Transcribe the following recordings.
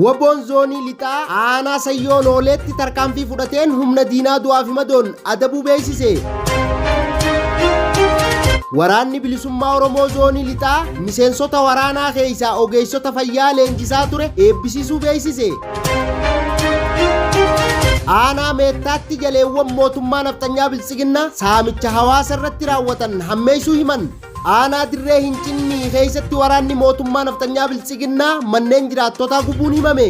WBOn Zoonii Lixaa Aanaa Sayyoo Nooleetti tarkaanfii fudhateen humna diinaa du'aa fi madoon adabuu beeksise. Waraanni Bilisummaa Oromoo Zoonii Lixaa miseensota waraanaa keessaa ogeessota fayyaa leenjisaa ture eebbisiisuu beeksise. Aanaa Meettaatti jaleewwan mootummaa nafxanyaa Biltsiginnaa saamicha hawaasa irratti raawwatan hammeessuu himan. Aanaa Dirree Hincinnii keessatti waraanni mootummaa nafxanyaa Biltsiginnaa manneen jiraattotaa gubuun himame.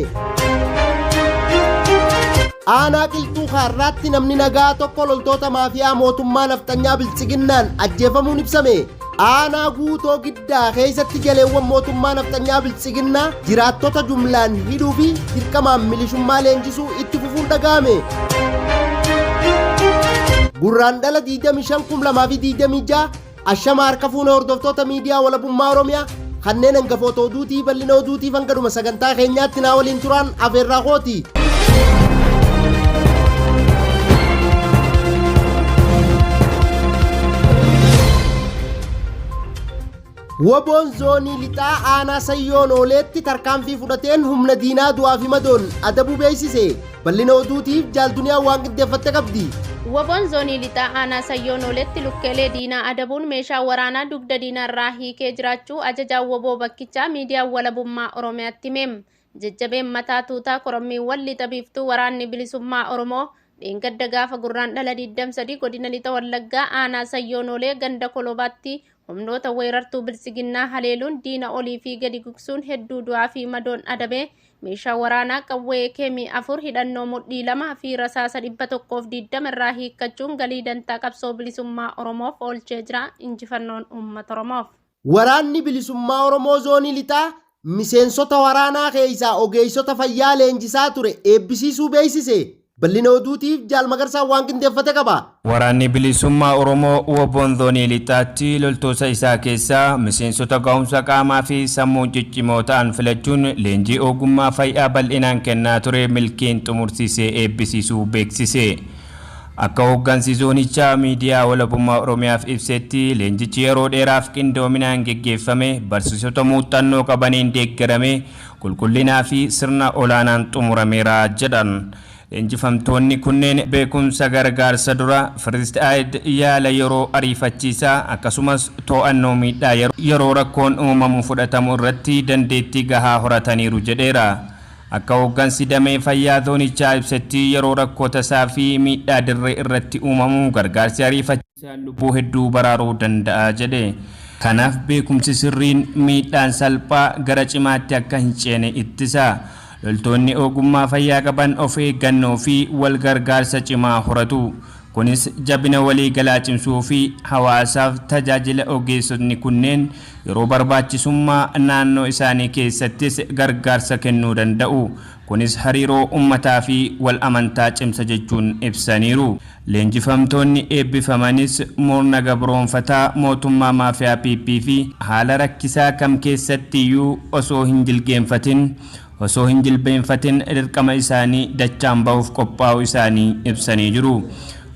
Aanaa Qilxuu Kaarraatti namni nagaa tokko loltoota maafiyaa mootummaa nafxanyaa Biltsiginnaan ajjeefamuun ibsame. Aanaa Guutoo Giddaa keessatti jaleewwan mootummaa nafxanyaa Biltsiginnaa jiraattota jumlaan hidhuu fi dirqamaan milishummaa leenjisuu itti fufuun dhaga'ame. Gurraandhala 25,2026 Ashama harka fuune hordoftoota miidiyaa walabummaa Oromiyaa kanneen hangafoota oduutii bal'ina oduutiif hanga dhuma sagantaa keenyaatti naa waliin turaan afeerraa kooti. Woboon zoonii lixaa aanaa Sayyoo Nooleetti tarkaanfii fudhateen humna diinaa du'aa fi madoon adabuu beeksise. Bal'ina oduutiif Jaal Duniyaan waan qindeeffatte qabdi. Woboon Zoonii Lixaa Aanaa Sayyoo Nooletti lukkeelee diinaa adabuun meeshaa waraanaa dugda diinaarraa hiikee jiraachuu ajajaan woboo bakkichaa miidiyaa walabummaa Oromiyaatti hime. Jajjabeen mataa tuutaa korommiiwwan lixa biiftuu waraanni bilisummaa Oromoo dheengadda gaafa Gurraandhala 23 godina lixa Wallaggaa aanaa Sayyoo Noolee ganda Kolobaatti humnoota weerartuu biltsiginnaa haleeluun diina olii fi gadi gugsuun hedduu du'aa fi madoon adabee meeshaa waraanaa qawwee AKM 4 hidhannoo mudhii 2 fi rasaasa 120 irraa hiikkachuun galii dantaa qabsoo bilisummaa Oromoof oolchee jira. Injifannoon uummata Oromoof. Waraanni Bilisummaa Oromoo Zoonii Lixaa miseensota waraanaa keessaa ogeessota fayyaa leenjisaa ture eebbisiisuu beeksise. Bal'ina oduutiif Jaal Magarsaan waan qindeeffate qaba. Waraanni Bilisummaa Oromoo WBOn Zoonii Lixaatti loltoota isaa keessaa miseensota gahumsa qaamaa fi sammuun ciccimoo ta'an filachuun leenjii ogummaa fayyaa bal'inaan kennaa ture milkiin xumursiisee eebbisiisuu beeksise. Akka hooggansi zoonichaa miidiyaa walabummaa Oromiyaaf ibsetti leenjichi yeroo dheeraaf qindoominaan geggeeffame barsiisota muuxannoo qabaniin deeggarame qulqullinaa fi sirna olaanaan xumurameera jedhan. Leenjifamtoonni kunneen beekumsa gargaarsa dura, first aid, yaala yeroo ariifachiisaa akkasumas to'annoo miidhaa yeroo rakkoon uumamu fudhatamu irratti dandeettii gahaa horataniiru jedheera. Akka hooggansi damee fayyaa zoonichaa ibsetti yeroo rakkoo tasaa fi miidhaa dirree irratti uumamu gargaarsi ariifachiisaan lubbuu hedduu baraaruu danda'a jedhe. Kanaaf beekumsi sirriin miidhaan salphaa gara cimaatti akka hin ceene ittisa. Loltoonni ogummaa fayyaa qaban of eeggannoo fi wal gargaarsa cimaa horatu. Kunis jabina waliigalaa cimsuu fi hawaasaaf tajaajila ogeessotni kunneen yeroo barbaachisummaa naannoo isaanii keessattis gargaarsa kennuu danda'u. Kunis hariiroo ummataa fi wal amantaa cimsa jechuun ibsaniiru. Leenjifamtoonni eebbifamanis murna gabroomfataa mootummaa maafiyaa PP fi haala rakkisaa kam keessatti iyyuu osoo hin jilgeenfatin osoo hin jilbeenfatin dirqama isaanii dachaan bahuuf qophaa'uu isaanii ibsanii jiru.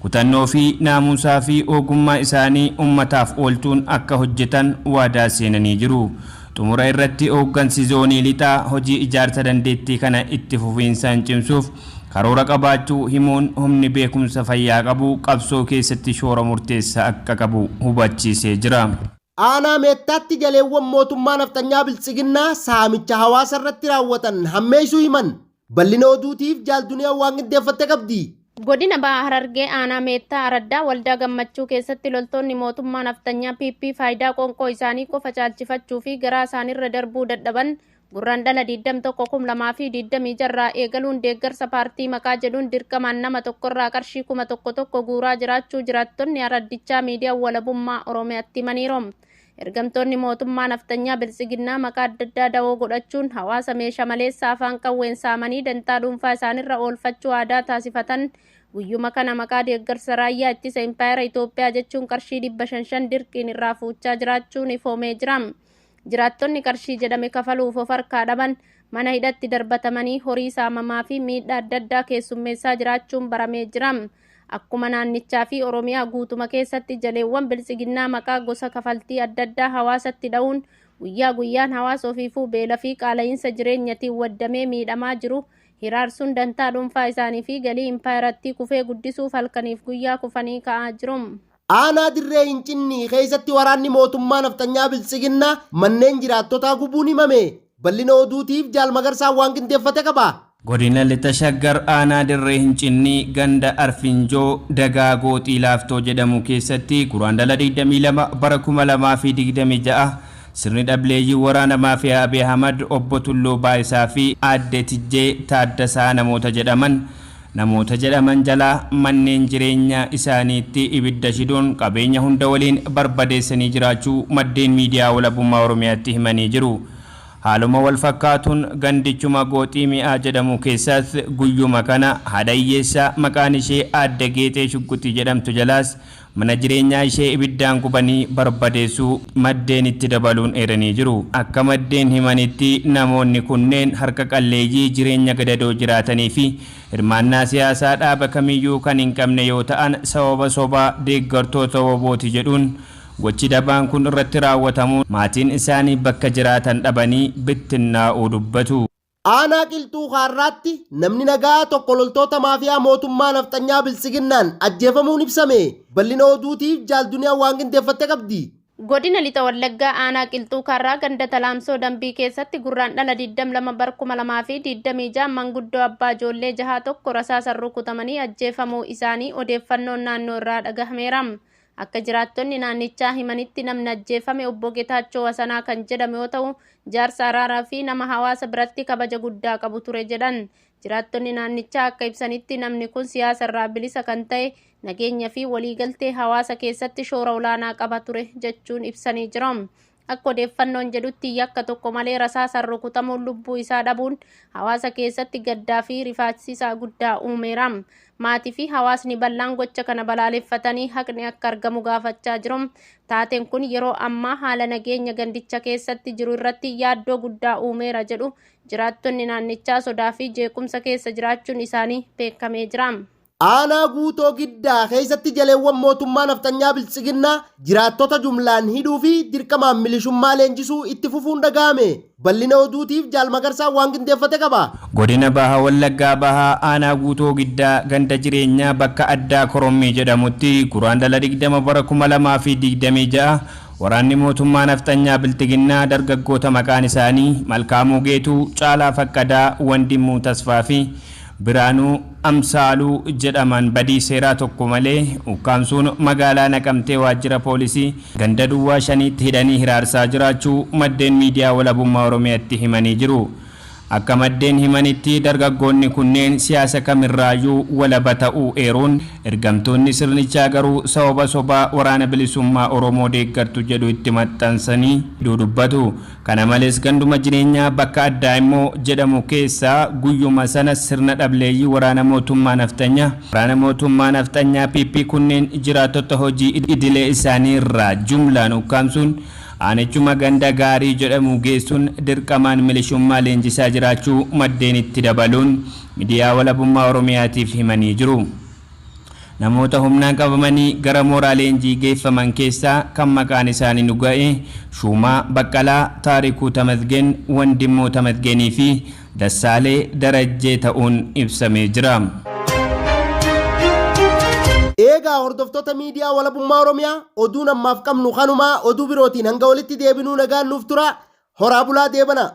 Kutannoo fi naamusaa fi ogummaa isaanii ummataaf oolchuun akka hojjetan waadaa seenanii jiru. Xumura irratti hooggansi zoonii lixaa hojii ijaarsa dandeettii kana itti fufiinsaan cimsuuf karoora qabaachuu himuun humni beekumsa fayyaa qabu qabsoo keessatti shoora murteessaa akka qabu hubachiisee jira. Aanaa Meettaatti jaleewwan mootummaa nafxanyaa Biltsiginnaa saamicha hawaasa irratti raawwatan hammeessuu himan. Bal'ina oduutiif Jaal Duniyaan waan qindeeffatte qabdi. Godina Baha Harargee Aanaa Meettaa Araddaa Waldaa Gammachuu keessatti loltoonni mootummaa nafxanyaa PP faayidaa qoonqoo isaanii qofa caalchifachuu fi garaa isaaniirra darbuu dadhaban Gurraandhala 21,2026 irraa eegaluun deeggarsa paartii maqaa jedhuun dirqamaan nama tokkorraa qarshii 1000 tokko guuraa jiraachuu jiraattonni araddichaa miidiyaa walabummaa Oromiyaatti himaniiru. Ergamtoonni mootummaa nafxanyaa Biltsiginnaa maqaa adda addaa dawoo godhachuun hawaasa meesha maleessa afaan qawween saamanii dantaa dhuunfaa isaanirra oolfachuu aadaa taasifatan guyyuma kana maqaa deeggarsa raayyaa ittisa impaayera Itoophiyaa jechuun qarshii 500 dirqiin irraa fuuchaa jiraachuun ifoomee jira. Jiraattonni qarshii jedhame kafaluuf of harkaa dhaban mana hidhatti darbatamanii horii saamamaa fi miidhaa adda addaa keessummeessaa jiraachuun baramee jira. Akkuma naannichaa fi Oromiyaa guutuma keessatti jaleewwan biltsiginnaa maqaa gosa kafaltii adda addaa hawaasatti dha'uun Guyyaa guyyaan hawaasa ofiifuu beela fi qaala'iinsa jireenyatiin waddamee miidhamaa jiru hiraarsuun dantaa dhuunfaa isaanii fi galii impaayerattii kufee guddisuuf halkaniif guyyaa kufanii ka'aa jiru. Aanaa Dirree Hincinnii keessatti waraanni mootummaa nafxanyaa Biltsiginnaa manneen jiraattotaa gubuun himame. Bal'ina oduutiif Jaal Magarsaan waan qindeeffate qaba. Godina Lixa Shaggar Aanaa Dirree Hincinnii ganda Arfinjoo Dagaa Gooxii Laaftoo jedhamu keessatti Guraandhala 22 bara 2026 sirni dhableeyyii waraana maafiyaa Abiy Ahmad obbo Tulluu Baayisaa fi aadde Tijjee Taaddasaa namoota jedhaman jalaa manneen jireenyaa isaaniitti ibidda shiduun qabeenya hunda waliin barbadeessanii jiraachuu maddeen miidiyaa Walabummaa Oromiyaatti himanii jiru. Haaluma wal fakkaatuun gandichuma Gooxii Mi'aa jedhamu keessaas guyyuma kana haadha hiyyeessaa maqaan ishee aadde Geexee Shugguxii jedhamtu jalaas mana jireenyaa ishee ibiddaan gubanii barbadeessuu maddeen itti dabaluun eeranii jiru. Akka maddeen himanitti, namoonni kunneen harka qalleeyyii jireenya gadadoo jiraatanii fi hirmaannaa siyaasaa dhaaba kamiyyuu kan hin qabne yoo ta'an, sababa sobaa deeggartoota WBOti jedhuun gochi dabaan kun irratti raawwatamuun maatiin isaanii bakka jiraatan dhabanii bittinnaa'uu dubbatu. Aanaa Qilxuu Kaarraatti namni nagaa tokko loltoota maafiyaa mootummaa nafxanyaa Biltsiginnaan ajjeefamuun ibsame. Bal'ina oduutiif Jaal Duniyaa waan qindeeffatte qabdi. Godina Lixa Wallaggaa Aanaa Qilxuu Kaarraa ganda Talaamsoo Dambii keessatti Gurraandhala 22 bar 2026 manguddoo abbaa ijoollee jahaa tokko rasaasan rukutamanii ajjeefamuu isaanii odeeffannoon naannoo irraa dhagahameera. Akka jiraattonni naannichaa himanitti, namni ajjeefame obbo Getaachoo Wasanaa kan jedhame yoo ta'u, jaarsa araaraa fi nama hawaasa biratti kabaja guddaa qabu ture jedhan. Jiraattonni naannichaa akka ibsanitti, namni kun siyaasa irraa bilisa kan ta'e, nageenya fi waliigaltee hawaasa keessatti shoora olaanaa qaba ture jechuun ibsanii jiru. Akka odeeffannoon jedhutti, yakka tokko malee rasaasaan rukutamuun lubbuu isaa dhabuun hawaasa keessatti gaddaa fi rifaasisaa guddaa uumeera. Maatii fi hawaasni bal'aan gocha kana balaaleffatanii haqni akka argamu gaafachaa jiru. Taateen kun yeroo ammaa haala nageenya gandicha keessatti jiru irratti yaaddoo guddaa uumeera jedhu jiraattonni naannichaa. Sodaa fi jeequmsa keessa jiraachuun isaanii beekamee jira. Aanaa Guutoo Giddaa keessatti jaleewwan mootummaa nafxanyaa Biltsiginnaa jiraattota jumlaan hidhuu fi dirqamaan milishummaa leenjisuu itti fufuun dhaga'ame. Bal'ina oduutiif Jaal Magarsaan waan qindeeffate qaba. Godina Baha Wallaggaa Bahaa Aanaa Guutoo Giddaa ganda jireenyaa bakka addaa Korommii jedhamutti Guraandhala 20 bara 2026 waraanni mootummaa nafxanyaa Bilxiginnaa dargaggoota maqaan isaanii Malkaamuu Geetuu, Caalaa Faqqadaa, Wandimmuu Tasfaa fi Biraanuu Amsaaluu jedhaman badii seeraa tokko malee ukkaamsuun magaalaa Naqamtee waajjira poolisii ganda duwwaa 5tti hidhanii hiraarsaa jiraachuu maddeen miidiyaa Walabummaa Oromiyaatti himanii jiru. Akka maddeen himanitti, dargaggoonni kunneen siyaasa kamirraayyuu walaba ta'uu eeruun, ergamtoonni sirnichaa garuu sababa sobaa Waraana Bilisummaa Oromoo deeggartu jedhu itti maxxansanii dubbatu. Kana malees, ganduma jireenyaa bakka addaa immoo jedhamu keessaa guyyuma sana sirna dhableeyyii waraana mootummaa nafxanyaa PP kunneen jiraattota hojii idilee isaanii irraa jumlaan ukkaamsuun aanichuma ganda Gaarii jedhamu geessuun dirqamaan milishummaa leenjisaa jiraachuu maddeen itti dabaluun miidiyaa Walabummaa Oromiyaatiif himanii jiru. Namoota humnaan qabamanii gara mooraa leenjii geeffaman keessaa kan maqaan isaanii nu ga'e Shuumaa Baqqalaa, Taarikuu Tamasgen, Wandimmoo Tamasgenii fi Dassaalee Darajjee ta'uun ibsamee jira. Eegaa hordoftoota miidiyaa Walabummaa Oromiyaa, oduun ammaaf qabnu kanumaa. Oduu birootiin hanga walitti deebinuu nagaan nuuf tura. Horaa bulaa, deebana.